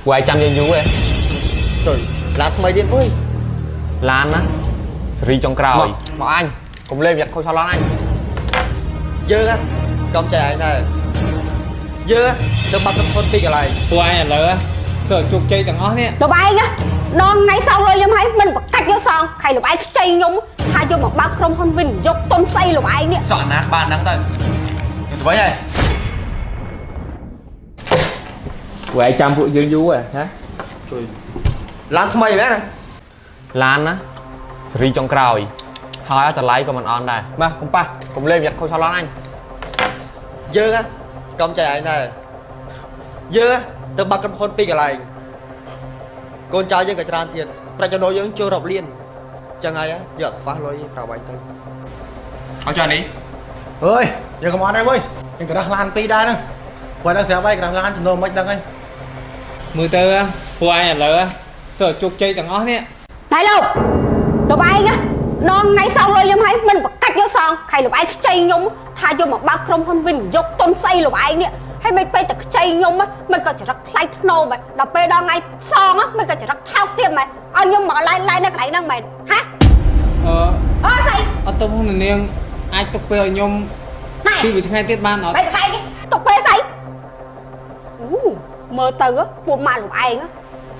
ពួកឯងចាំយើងយូរឯង ចុយឡានថ្មីទៀតអើយ ឡានណាសេរីចុងក្រោយមកអញកុំលេងយ៉ាត់ខូចឆឡនអញ យើងកំចៃឯងដែរយើងទៅបាត់ក្រុមហ៊ុនពីកន្លែង ពួកឯងឥឡូវសើជោគជ័យទាំងអស់នេះ លោកឯងដងថ្ងៃសងលុយខ្ញុំហើយមិនប្រកាច់យកសងខៃលោកឯងខ្ចីខ្ញុំថាយកមកបើកក្រុមហ៊ុនវិនិយោគទុនស្អីលោកឯងនេះ សក់ណាបានហ្នឹងទៅទៅវិញហើយពួកឯងចាំពួកយើងយូរហ៎ហ៎ ជួយឡានថ្មីមែនណា ឡានណាសេរីចុងក្រោយហើយតម្លៃក៏មិនអន់ដែរបាទកុំប៉ះកុំលេងយ៉ាត់ខូចឆឡនអញ យើងកំចៃឯងដែរយើងទៅបាត់ក្រុមហ៊ុនពីកន្លែងកូនចៅយើងក៏ច្រើនទៀតប្រាក់ចំណូលយើងចូលរាប់លានចឹងហើយយកខ្វះលុយប្រាវ៉ាញ់ទៅ អត់ចានេះ អើយយើងកុំអត់ដែរវើយយើងក៏ដោះឡានពីរដែរហ្នឹងគាត់ដល់ស្រាប់ហើយក៏ដោះឡានចំណូលមិនដឹងហើយ មើលទៅពួកឯងឥឡូវសើជោគជ័យទាំងអស់នេះ ណែលោកលោកឯងដងថ្ងៃសងលុយខ្ញុំហើយមិនប្រកាច់យកសងខៃលោកឯងខ្ចីខ្ញុំថាយកមកបើកក្រុមហ៊ុនវិនិយោគទុនស្អីលោកឯងនេះហើយមិនពេលតែខ្ចីខ្ញុំមិនក៏ចរិតថ្លៃធ្នូមែនដល់ពេលដល់ថ្ងៃសងមិនក៏ចរិតថោកទៀតមែនឲ្យខ្ញុំមកឡែឡែនៅកន្លែងហ្នឹងមែនហ៎អឺស្អី អត់ទៅផងនាងអាចទុកពេលឲ្យខ្ញុំពីថ្ងៃទៀតបានអត់ បែបកែទុកពេលស្អីអូមើលទៅពួកម៉ាក់លោកឯង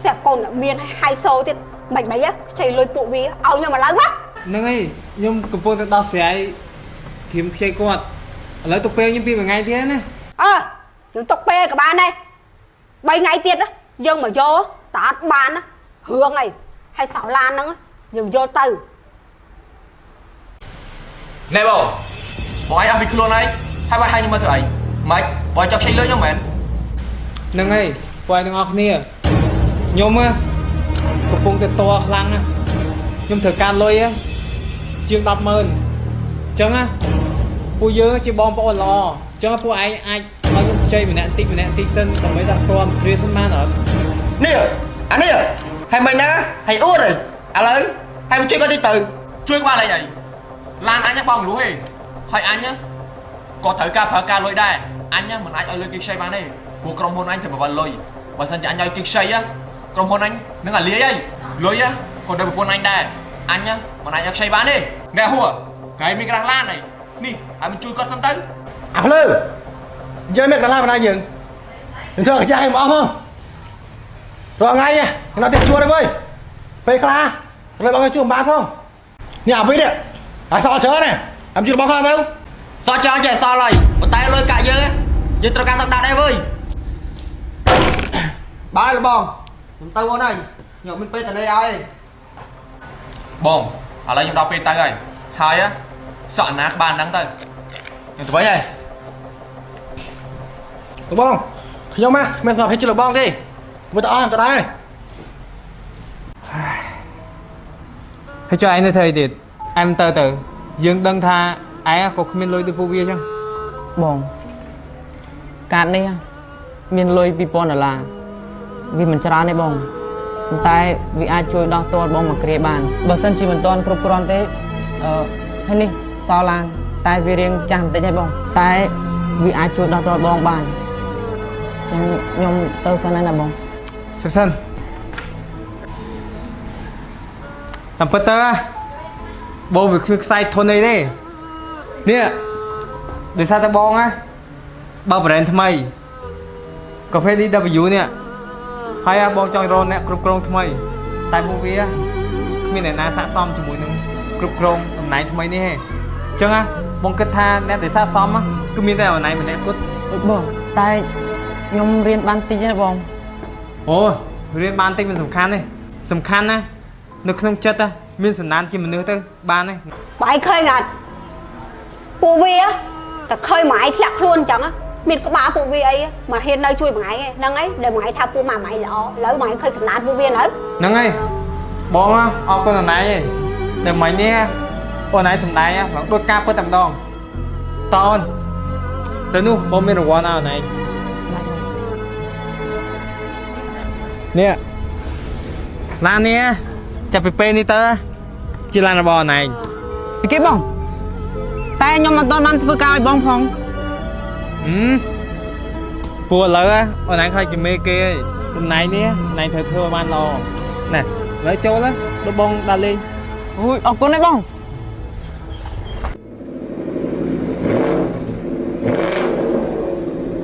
ស្រាប់កូនមានហៃសូទៀតមិនមិនខ្ចីលុយពួកវាឲ្យខ្ញុំមកឡើងមក ហ្នឹងហើយខ្ញុំកំពុងតែដោះស្រាយធៀមខ្ចីគាត់ឥឡូវទុកពេលខ្ញុំពីមួយថ្ងៃទៀតណា អើយើងទុកពេលក៏បានដែរ3ថ្ងៃទៀតយើងមកយកតើអត់បានរឿងអីហើយសោឡានហ្នឹងយើងយកទៅ ណែបងបងឯងអស់ពីខ្លួនហើយហើយបើឲ្យខ្ញុំមកធ្វើអីម៉េចបងចាប់ខ្ចីលុយខ្ញុំមែន ហ្នឹងហើយពួកឯងទាំងអស់គ្នាខ្ញុំកំពុងតែតខ្លាំងណាខ្ញុំត្រូវការលុយជាង100000អញ្ចឹងណាពួកយើងជាបងប្អូនល្អអញ្ចឹងពួកឯងអាចឲ្យខ្ញុំខ្ចីម្នាក់តិចម្នាក់តិចសិនដើម្បីដោះតមទ្រាសិនបានអត់ នេះអានេះហើយមិនណាហើយអួតហើយឥឡូវហើយមកជួយគាត់តិចទៅ ជួយក្បាលអីអីឡានអញបងលួចឯងហើយអញក៏ត្រូវការប្រើការលុយដែរអញមិនអាចឲ្យលុយគេខ្ចីបានទេព្រោះក្រុមហ៊ុនអញត្រូវបវលុយបើសិនជាអញឲ្យគេខ្ចីក្រុមហ៊ុនអញនឹងអាលាយហើយលុយក៏ដល់ប្រពន្ធអញដែរអញមិនអាចឲ្យខ្ចីបានទេអ្នកហួរកែមានក្រាស់ឡានហើយនេះឲ្យមិនជួយគាត់សិនទៅ អាភ្លើយើងមានក្រាស់ឡានបណ្ណាយើងយើងធ្វើកាចាស់ឲ្យមកអស់មករាល់ថ្ងៃខ្ញុំអត់ទេជួនទេវើយពេលខ្លះរត់បងឲ្យជួនបានផងនេះអាវិញនេះអាសល់ច្រើនណាអាជួយរបស់ខ្លះទៅ សល់ច្រើនចេះសល់ហើយប៉ុន្តែលុយកាក់យើងយើងត្រូវការទឹកដាក់ដែរវើយបាយលបងខ្ញុំទៅអូនហើយខ្ញុំមានពេលតលេឲ្យ បងឥឡូវខ្ញុំដល់ពេលទៅហើយហើយសក់ណាក្បាលហ្នឹងទៅខ្ញុំទៅវិញហើយ លោកបងខ្ញុំណាមិនសម្រាប់ឲ្យជួយលោកបងទេមួយទៅអស់ទៅដែរ ហើយចុះឯងនៅធ្វើអីទៀតឯងទៅទៅយើងដឹងថាឯងក៏គ្មានលុយដូចពួកវាអញ្ចឹង បងកាតនេះមានលុយ2000ដុល្លារវាមិនច្រើនទេបងប៉ុន្តែវាអាចជួយដោះទាល់បងមួយគ្រាបានបើសិនជាមិនទាន់គ្រប់គ្រាន់ទេអឺហើយនេះសល់ឡានតែវារៀងចាស់បន្តិចហើយបងតែវាអាចជួយដោះទាល់បងបានចឹងខ្ញុំទៅសិនហើយណាបង ជិះសិនតាមពិតទៅបងវាគ្មានខ្សែធនអីទេនេះដោយសារតែបងណាបើប្រេនថ្មីកាហ្វេ DW នេះហើយបងចង់រកអ្នកគ្រប់គ្រងថ្មីតែពួកវាគ្មានអ្នកណាស័ក្តិសមជាមួយនឹងគ្រប់គ្រងតំណែងថ្មីនេះទេអញ្ចឹងបងគិតថាអ្នកដែលស័ក្តិសមគឺមានតែតំណែងម្នាក់គត់ បងតែខ្ញុំរៀនបានតិចទេបង អូរៀនបានតិចមិនសំខាន់ទេសំខាន់ណានៅក្នុងចិត្តមានសន្តានជាមនុស្សទៅបានទេ បើឯងឃើញអត់ពួកវាតែឃើញមួយឯងធ្លាក់ខ្លួនអញ្ចឹងមានក្បាលពួកវាអីមកហ៊ាននៅជួយមួយឯងហ្នឹងឯងដែលមួយឯងថាពួកម៉ាក់មួយឯងល្អឥឡូវមួយឯងឃើញសន្តានពួកវានៅ ហ្នឹងហើយបងអរគុណអណៃឯងតែមិញនេះអូនឯងសំដែងឡើងដូចការពិតតែម្ដងតអូនទៅនោះបងមានរង្វាន់ឲ្យអូនឯងនេះឡាននេះចាប់ពីពេលនេះទៅជាឡានរបស់អូនឯង ពីគេបងតែខ្ញុំមិនទាន់បានធ្វើការឲ្យបងផង ពួកឥឡូវអូនឯងខ្លាចជាមេគេហើយ តំណែងនេះណៃត្រូវធ្វើឲ្យបានល្អណែឥឡូវចូលទៅដល់បងដើរលេង អូយអរគុណណាស់បង